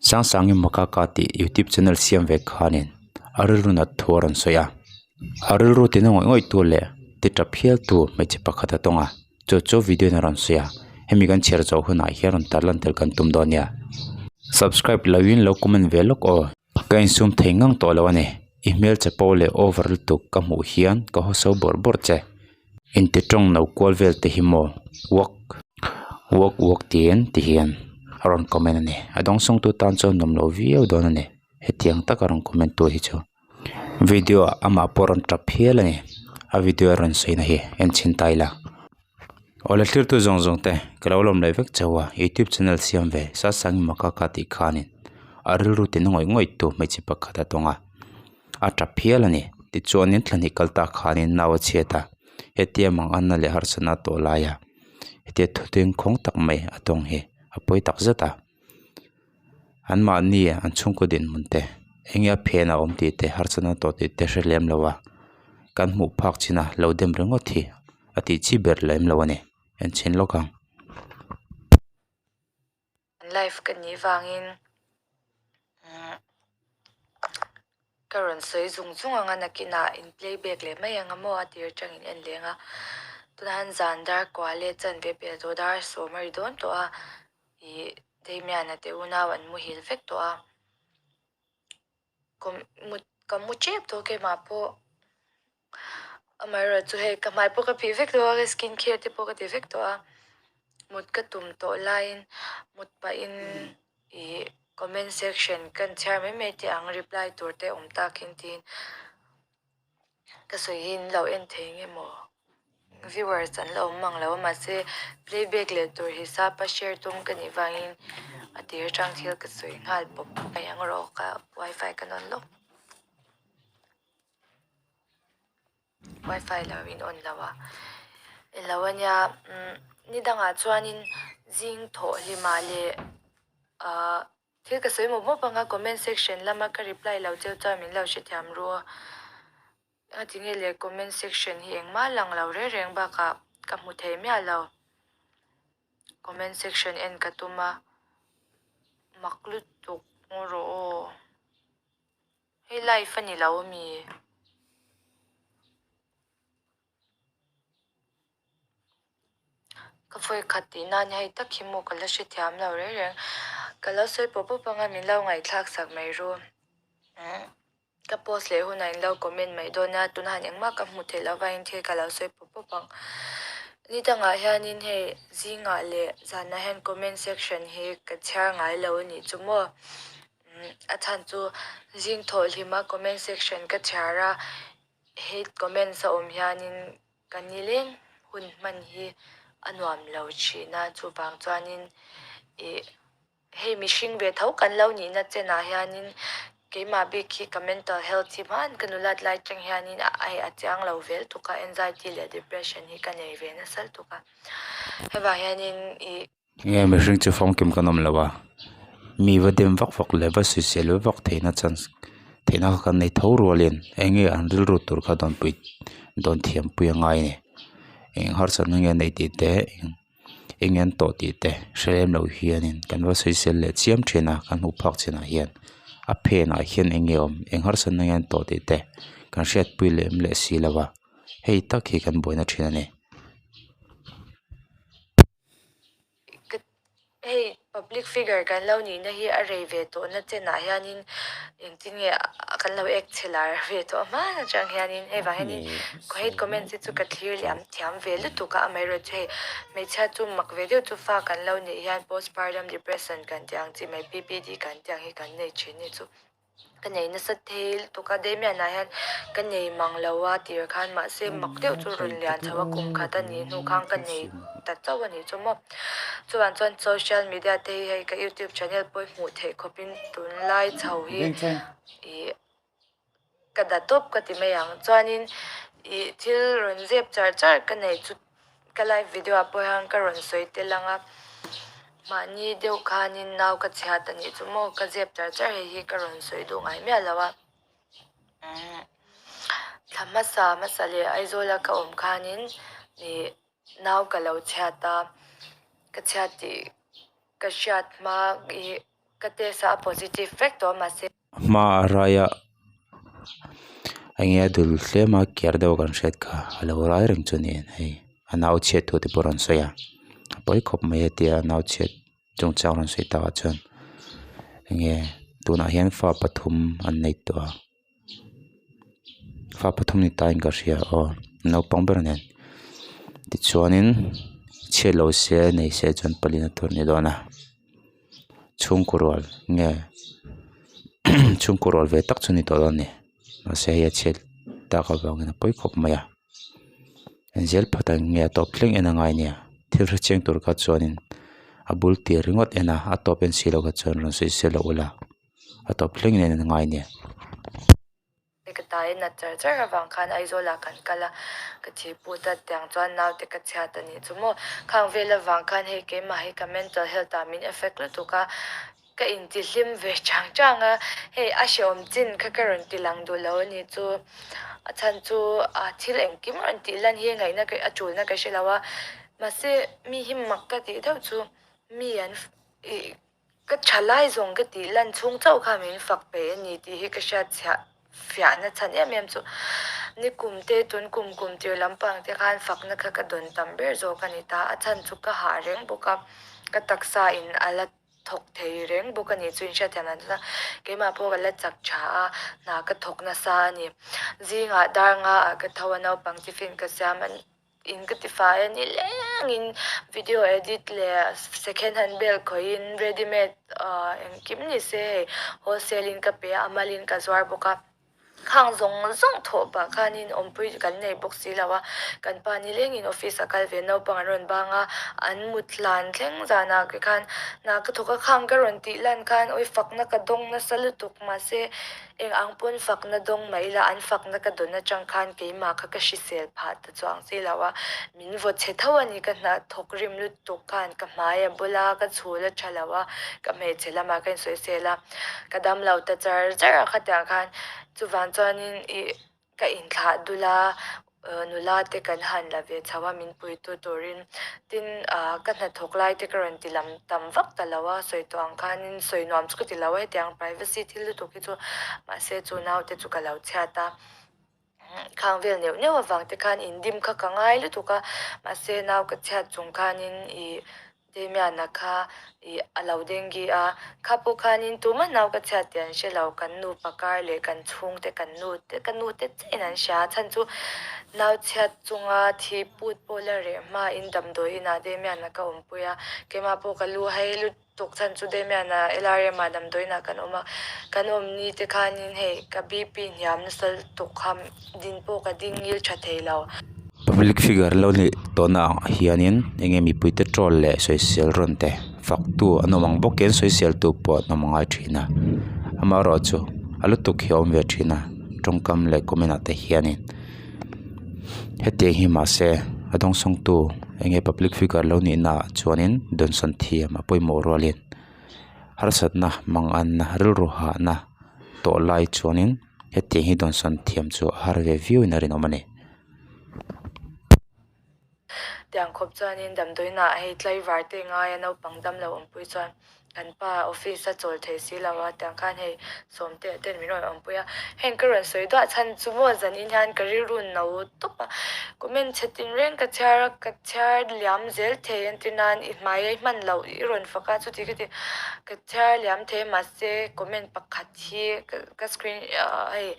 Sangsangi Makaka tih youtube channel siam ve khanin a rilru nat thu a rawn sawi a. A rilru tina ngawih ngawih tu leh ti tap hial tu hmeichhe pakhat a tawng a, chu chu video in a rawn sawi a. Hemi kan chhiar zawh hunah hian rawn tar lan tel kan tum dawn nia. Subscribe loin lo comment ve lawk aw. Ka insum thei ngang tawh lo a ni. I hmel che pawh leh over lutuk ka hmuh hian ka haw so bawrh bawrh che. Inti tawng no kual vel te hi maw walk walk walk tiin ti hian a rawn comment a ni. A dawng sawng tu tan chuan nuam lo viau dawn a ni. Hetiang taka rawn comment tu hi chu video ah amah pawh a rawn tap hial a ni. A video a rawn sawi na hi en chhin ta ila. Awle thlir tu zawng zawng te ka lo lawm leh vek chauh a youtube channel siam ve Sasang Makaka tih khanin a rilru tina ngawih ngawih tu hmeichhe pakhat a tawng a a tap hial a ni tichuanin thla hnih kal tak khanin nau a chhiat a hetia mang anna leh harsatna a tawh lai a hetia thuteng khawng tak mai a tawng hi a pawi tak zet a anmahni an chhungkaw dinhmun te eng nge a phen a awm tih te harsatna tawh tih te hre lem lo a kan hmuh phak chin a lo dem ringawt hi. a tih chi ber lem lo a ni en chhin lawk ang. Live ka nih vangin umm ka rawn sawi zung zung ang a nakinah in playback leh mai ang a maw a tir atangin en leng a tunah hian zan dar kua leh chanve pel tawh dar sawm a ri dawn tawh a ih Damian-a te unau an muhil vek tawh a ka mu tep tawh keimah pawh. Amaherawhchu hei ka hmai pawh ka phih vek tawh a ka skin care te pawh ka ti vek tawh a mut ka tum tawh laiin mut pahin ih comment section ka chhiar mai mai teh ang reply tur te awm takin tiin ka sawi hi in lo en thei nge maw viewers an la awm mang lo a mahse playback leh tur hisap a share tum ka nih vangin a tir atang thil ka sawi nghal pawp mai ang rawh ka wifi ka nawn lawk. Wifi lo in on lo a ilo a nia umm ni dangah chuanin zing thawh hlimah leh ahh thil ka sawi mawp mawp anga comment section lama ka reply lo cheu chuan min lo hrethiam ru a a tinge le comment section hi engmah lang lo reng reng bakah ka hmu thei miah lo comment section en ka tum a mak lutuk ngaw rawh aw. Hei live a ni lo ami? Ka vawi khat tih nan hei tak hi maw ka la hrethiam lo reng reng. Ka lo sawi pawp pawp anga min lo ngaihthlak sak mai ru. Ka post leh hunah in lo comment mai dawn a, tunah han engmah ka hmu theih loh vangin thil ka lo sawi pawp pawp ang. Ni dangah hianin hei zingah leh zanah hian comment section hi ka chhiar ngai lo a nih chu maw. A chhan chu zing thawh hlima comment section ka chhiar a, hate comments a awm hianin ka nileng hun hman hi a nuam lo thin a, chuvang chuanin ih hei mihring ve tho kan lo nihna chenah hianin keimah bik hi ka mental health hi hman ka nulat lai atang hianin a ai a chiang lo vel tuk a, anxiety leh depression hi ka nei ve nasa lutuk a, hevang hianin ih. Nge mihring chu famkim kan awm lo a, mi va dem vak vak leh va sawisel vak vak theihna chance theihna kha kan nei tho rualin eng nge an rilru tur kha dawn pui dawn thiam pui a ngai a ni. Eng harsatna nge a neih tih te eng nge an tawh tih te hre lem loh hianin kan va sawisel leh chiam thin a kan hmuh phak chinah hian a phenah hian eng nge awm eng harsatna nge an tawh tih te kan hriatpui lem leh si lo a hei tak hi kan buaina thin a ni. Hei public figure kan lo nihna hi a rei ve tawhna chenah hianin engtin nge kan lo ek chhe lar ve tawh a hman atang hianin hei vang hianin hate comments hi chu ka thlir liam thiam ve lutuk a amaherawhchu hei hmeichhia chu mak ve deuh chu fa kan lo neih hian postpartum depression kan tih ang chi mai P_P_D kan tih ang hi kan nei thin hi chu. Ka nei nasa thei lutuk a Damian ah hian ka nei mang lo a tir khan mahse mak deuh chu rawn lian chho a kum khat a nih hnu khan ka nei ta chauh a nih chu maw. Chuvang chuan social media te hi hei ka youtube channel pawh hi hmuh theih khawpin tunlai chho hi ih ka da tawp ka ti mai ang chuanin ih thil rawn zep char char ka nei chu Ka live video ah pawh hian ka rawn sawi tel ang a, mahni deuh khanin nau ka chhiat a nih chu maw ka zep char char hei hi ka rawn sawi duh ngai miah lo a. Umm thla hmasa hmasa leh Aizawl a ka awm khanin ih nau ka lo chhiat a, ka chhiat tih ka hriat hma ih. Ka test a a positive vek tawh a mahse. Hma a rai a enge a dul tlem a ker deuh a kan hriat kha a lo rai reng chu niin hei a nau chhiat thu te pawh a rawn sawi a a pawi khawp mai a tia nau chhiat chungchang rawn sawi takah chuan enge tunah hian fa pathum an nei tawh a fa pathum ni tain ka hria aw naupang ber nen tichuanin chhiat lo se nei se chuan pali na tur a ni dawn a. Chhungkaw rual nge chhungkaw rual ve tak chu ni tawh lo a ni mahse hei a chhiat tak avangin a pawi khawp mai a engzel phata nge a tawp thleng en a ngai nia thil hrechiang tur kha chuanin a bul tir ringawt en a a tawp en si loh kha chuan rawn sawi sel loh ula a tawp thleng en a ngai nia. Ka tai nat char char avang khan Aizawl ah kan kal a, ka thi put a tiang chuan naute ka chhiat a nih chu maw. Khang vel avang khan hei keimah hi ka mental health ah min effect lutuk a, ka intihlim ve chang chang a, hei a hrehawm chin kha ka rawn ti lang duh lo a nih chu. A chhan chu a thil engkim rawn tih lan hi ngaihna a tulna ka hre lo a, mahse mi hi mak ka tih deuh chu mi an ih Ka tha lai zawng ka tih lan chhung chauh kha min fak peih a ni tih hi ka hriat chhiah fiahna chhan em em chu ni kum te tun kum kum tir lampang te khan fakna kha ka dawn tam ber zawk a ni ta. A chhan chu ka hah reng bawk a, ka taksa in a la thawk thei reng bawk a ni chu inhriat thiam dan chuan keimah pawh ka la chak tha a, hna ka thawk nasa a ni. Zingah dar nga ah ka tho a naupang tiffin ka siam a. In ka ti fai a ni lengin video edit leh second hand bel khawihin ready made ah engkim ni se hei wholesale in ka pe a a malin ka zuar bawk a khang zawng zawng thawh pah khanin awmpui kan nei bawk si lo a kan pa ni lengin office a kal ve naupang an rawn bang a an mut hlan thleng zanah te khan hna ka thawk a khang ka rawn tih lan khan awi fakna ka dawng nasa lutuk mahse Eng ang pawn fakna dawng mai ila an fakna ka dawn atang khan keimah kha ka hrisel phah ta chuang si lo a, min vaw chhe tho a ni ka hna thawk rim lutuk khan ka hmai a bula ka chhul a tha lo a, ka hmeichhe lamah ka insawisel a, ka dam lo ta char char a khatiang khan chuvang chuanin ih ka inthlah dul a. Nula te kan han la ve chho a min puitu turin tin ah ka hnathawk lai te ka rawn ti lam tam vak ta lo a sawi tawh ang khanin sawi nuam chu ka ti lo a hetiang privacy thil lutuk hi chu mahse chu naute chu ka lo chhiat a khang vel neuh neuh avang te khan indim kha ka ngai lutuk a mahse nau ka chhiat chung khanin ih Damian-a kha ih a lo dengi a, kha pawh khanin tumah nau ka chhiat tih an hre lo, kan nupa kar leh kan chhungte kan nu te ka nu te chiahin an hria a, chhan chu nau chhiat chunga thi put pawh la reh hmain damdawi inah Damian-a ka awmpui a, keimah pawh ka lu hai lutuk chhan chu Damian-a LRM-ah damdawi inah kan awm a, kan awm ni te khanin hei ka BP hniam nasa lutuk kha din pawh ka ding ngil tha thei lo. Public figure lo nih tawhna ah hianin enge mipuite troll leh sawisel rawn te fak tu an awm ang bawkin sawisel tu pawh an awm ngai thin a amaherawh chu a lutuk hi a awm ve thin a tawngkam leh comment ah te hianin hetiang hi mahse a dawngsawng tu enge public figure lo nihna ah chuanin dawnsawn thiam a pawimawh rualin harsatna manganna rilru hahna tawh lai chuanin hetiang hi dawnsawn thiam chu a har ve viau in a rinawm a ni. Tiang khawp chuanin damdawiinah hei tlaivar te ngaia naupang dam lo awmpui chuan kan pa office a chawl thei si lo a, tiang khan hei Sawmte ten min rawn awmpui a, heng ka rawn sawi duah chhan chu maw zanin hian ka rilru no tawp a, comment chhe tinreng ka chhiar a, ka chhiar liam zel thei entir nan i hmai a i hman loh i rawn fak a chuti ka ti ka chhiar liam thei mahse comment pakhat hi ka screen hei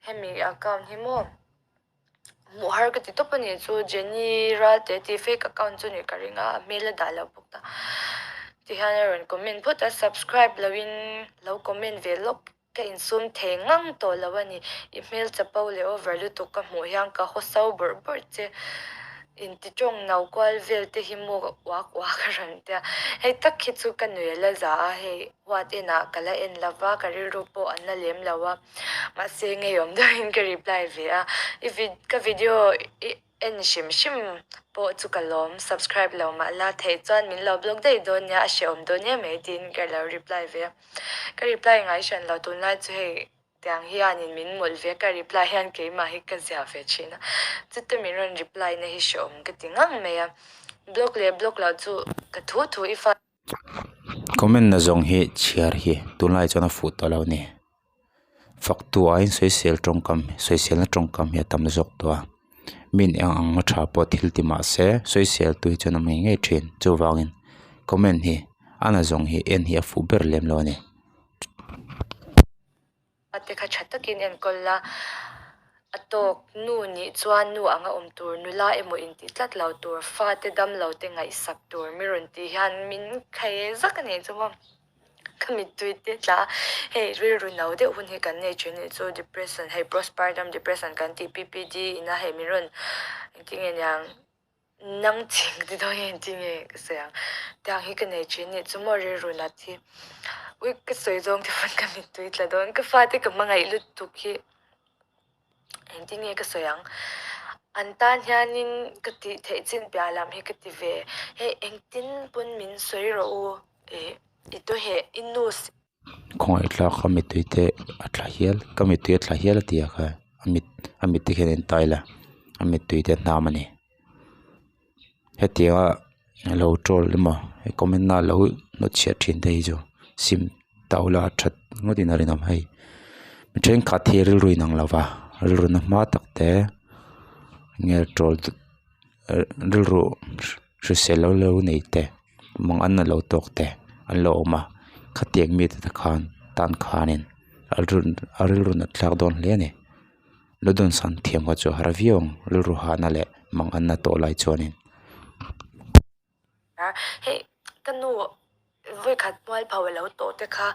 hemi account hi maw. Hmuh har ka ti tawp a nih chu Jenny Ralte tih fake account chu nih ka ring a, a hmel a dah lo bawk ta. Tihian a rawn comment phawt a, subscribe loin lo comment ve lawk ka insum thei ngang tawh lo a ni. I hmel chapo leh over lutuk ka hmuh hian ka haw so bawrh bawrh che. Inti tawng no kual vel te hi maw uak uak a rawn tia. Hei tak hi chu ka nui a la za a, hei huat enah ka la en lova, ka rilru pawh an la lem lo a. Mahse ngeiawm deuhin ka reply ve a, i vid ka video i en hrim hrim pawh chu ka lawm, subscribe lo mah la theih chuan min lo block daih dawn nia a hrehawm dawn em mai tiin ka lo reply ve a, ka reply ngai hran lo tunlai chu hei tiang hianin min mawlh ve a ka reply hian keimah hi ka zia ve thin a, chute min rawn reply na hi hrehawm ka ti ngang mai a, block leh block loh chu ka thu thu i fa. Comment na zawng hi chhiar hi tunlai chuan a fuh tawh lo a ni. Faktu aiin sawisel tawngkam sawiselna tawngkam hi a tam zawk tawh a. Min eng ang a tha pawh thil ti mah se sawisel tu hi chuan a hmei ngei thin. Chuvangin comment hi a na zawng hi en hi a fuh ber lem lo a ni. A te kha tha takin enkawl la, a tawk nu nih chuan nu anga awm tur, nula emaw intih tlat lo tur, fate dam lo te ngaihsak tur mi rawn tih hian min khai zak a nih chu maw. Ka mittui te tla a, hei rilru no deuh hun hi kan nei thin nih chu depression hei postpartum depression kan tih PPD ina hei min rawn engtin nge niang Nang ching ti dawn nge ti nge ka sawi ang. Tiang hi ka nei thin nih chu maw rilru nat hi. Ui ka sawi zawng te pawn ka mittui tla dawn. Ka fate ka hmangaih lutuk hi engtin nge ka sawi ang. An tan hianin ka tih theih chin piah lam hi ka ti ve. Hei engtin pawn min sawi rawh u ih i tawheh i nu Khawngaih thlak a mittui te a tla hial ka mittui a tla hial a ti a kha a mit a mit te khian a intai la a mittui te a hnam a ni hetianga lo troll emaw comment na lo hnawt chhiat thin te hi chu sim tau la that ngawt in a rinawm hei mi thenkhat hi rilru in ang lova rilru na hma tak te nge troll rilru hrisel lo lo nei te mang an lo tawk te an lo awm a khatiang mite te khan tan khanin a rilru nat thlak dawn hle a ni lu dawn san thiam kha chu a har viau ang rilru hahna leh mang an na tawh lai chuanin. Hei ka nu vawikhat mual pho a lo tawh te kha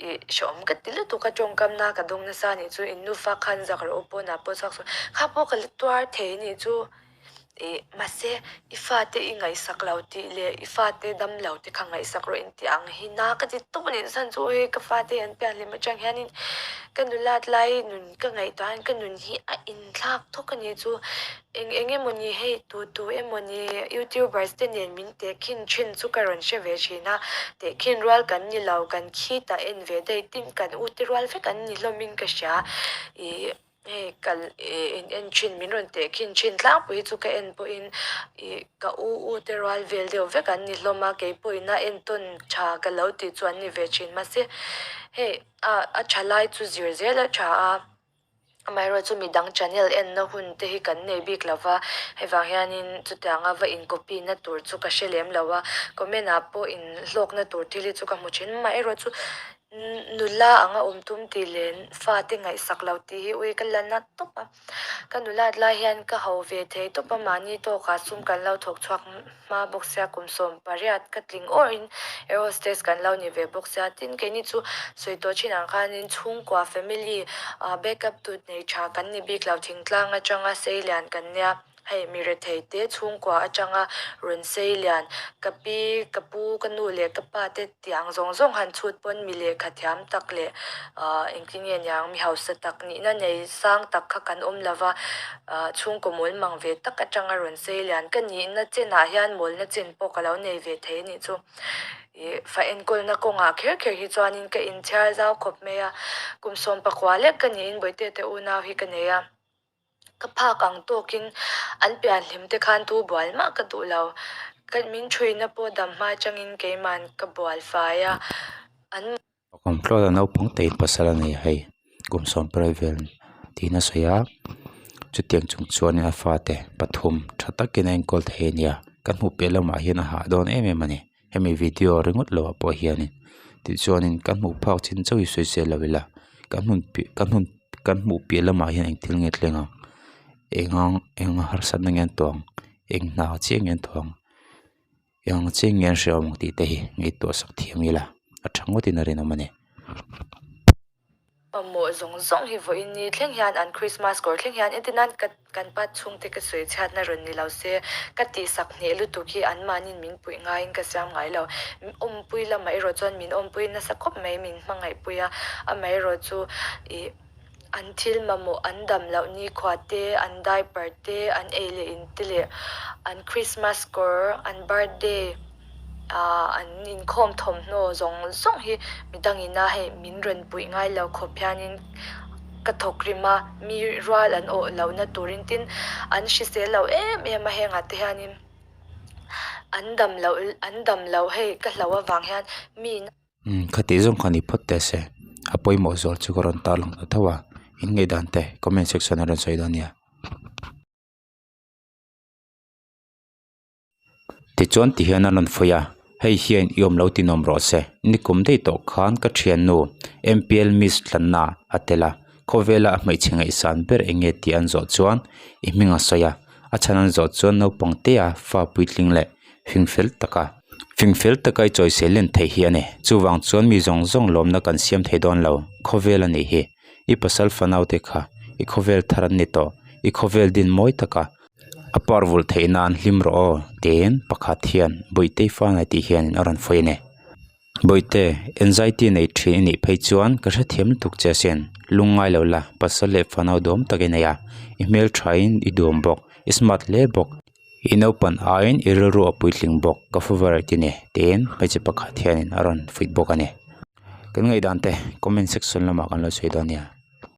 ih hrehawm ka ti lutuk a tawngkam na ka dawng nasa anih chu in nufa khan zak rawh u pawnah pawh chhuak suh kha pawh ka la tuar thei anih chu ih mahse i fate i ngaihsak lo tih leh i fate dam lo te kha ngaihsak rawh intih ang hi na ka ti tawp anih chuan chu hei ka fate an pian hlim atang hianin ka nulat lai nun ka ngaihtuah hian ka nun hi a inthlak thawk anih chu Eng eng emawni hei tu tu emawni youtubers te nen min tehkhin thin chu ka rawn hre ve thin a, tehkhin rual kan ni lo, kan khitah en ve daih tin kan u te rual vek an ni hlawmin ka hria ih hei kal ih in en thin min rawn tehkhin thin tlangpui hi chu ka en pawhin ih ka u u te rual vel deuh vek an ni hlawm a, keipawhin a entawn tha ka lo tih chu an ni ve thin mahse hei a a tha lai chu zir zel a tha a. Amaherawhchu chu midang channel enna hun te hi kan nei bik lo va, hei vang hianin chutianga va in copy na tur chu ka hre lem lo a, comment ah pawh in hlawkna tur thil hi chu ka hmu thin. Amaherawhchu chu nula anga awm tum tih leh fate ngaihsak lo tih hi ui ka la na tawp a, ka nulat lai hian ka ho ve thei tawp a, mahni tawkah sum kan lo thawk chhuak hma bawk sia kum 18 ka tling awrhin air hostess kan lo ni ve bawk sia tin keini chu sawi tawh thin ang khanin chhungkua family ah backup tut nei tha kan ni bik lo thingtlang atanga sei lian kan nia hei mi rethei te chhungkua atanga rawn sei lian ka pi ka pu ka nu leh ka pa te tiang zawng zawng han chhut pawn mi lehkha thiam tak leh ah engtin nge niang mi hausa tak nihna nei sang tak kha kan awm lova ah chhungkaw mawl mang ve tak atanga rawn sei lian ka nihna chenah hian mawlna chen pawh ka lo nei ve thei anih chu ih fa enkawlna kawngah kher kher hi chuanin ka inchhiar zau khawp mai a kum 19 lek ka niin bawihte te unau hi ka nei a. Ka phak ang tawkin an pian hlim te khan tu bual mah ka duh lo. Ka min thuina pawh dam hma atangin keiman ka bual fai a, an. Control a naupang te in pasal a nei a hei kum 18 vel tiin a sawi a chutiang chung chuanin a fate pathum tha takin a enkawl thei a nia kan hmuh piah lamah hian a hah dawn em em a ni hemi video ringawt loh ah pawh hianin tichuanin kan hmuh phak chin chauh hi sawi sel lo ila kan hmun piah kan hmun kan hmuh piah lamah hian eng thil nge thleng ang eng ang eng harsatna nge an tawh ang eng hna chiah nge an thawh ang eng ang chiah nge an hre awm ang tih te hi ngaihtuah sak thiam ila a tha ngawtin a rinawm a ni. Mamawh zawng zawng hi vawiin ni thleng hian an Christmas kawr thleng hian entir nan ka kan pa chhungte ka sawi chhiatna rawn ni lo se ka tihsak hneh lutuk hi anmahniin min puih ngaiin ka siam ngai lo. Awmpui lamah erawh chuan min awmpui nasa khawp mai min hmangaihpui a, amaherawh chu ih an thil mamawh an dam loh nikhua te, an diaper te, an ei leh in te leh an Christmas kawr, an birthday, ah an inkhawm thawmhnaw zawng zawng hi midangin a hei min rawn puih ngai lo khawp hianin ka thawk rim a mi rual an awh lohna turin tin an hrisel lo em em a hengah te hianin. An dam loh an dam loh hei ka hlo avang hian mi in. Umm khati zawng kha ni phawt teh se a pawimawh zual chu ka rawn tarlang ta tho a in ngaihdan te comment section ah rawn sawi dawn nia. Tichuan ti hian a rawn fuih a hei hian i awm lo ti nawm rawh se nikum daih tawh khan ka thiannu M_P_L miss tlanna a tel a khawvela a hmeichhe ngaihsan ber eng nge tih an zawh chuan i hming a sawi a a chhan an zawh chuan naupang te a fa puitling leh fing fel taka fing fel taka i chawisel len theih hi a ni chuvang chuan mi zawng zawng lawmna kan siam thei dawn lo khawvel a nih hi i pasal fanau te kha i khawvel thar an ni tawh i khawvel din mawi taka a par vul theih nan hlim rawh aw tiin pakhat hian bawihte i fanai tih hianin a rawn fawi a ni. Bawihte, anxiety nei thin i nih phei chuan ka hrethiam lutuk che asin. Lungngai lo la, pasal leh fanau duam tak i nei a, i hmelthain i duam bawk, i smart hle bawk, i naupan aiin i rilru a puitling bawk, ka favourite i ni, tiin hmeichhe pakhat hianin a rawn fuih bawk a ni. Kan ngaihdan te comment section lamah kan lo sawi dawn nia.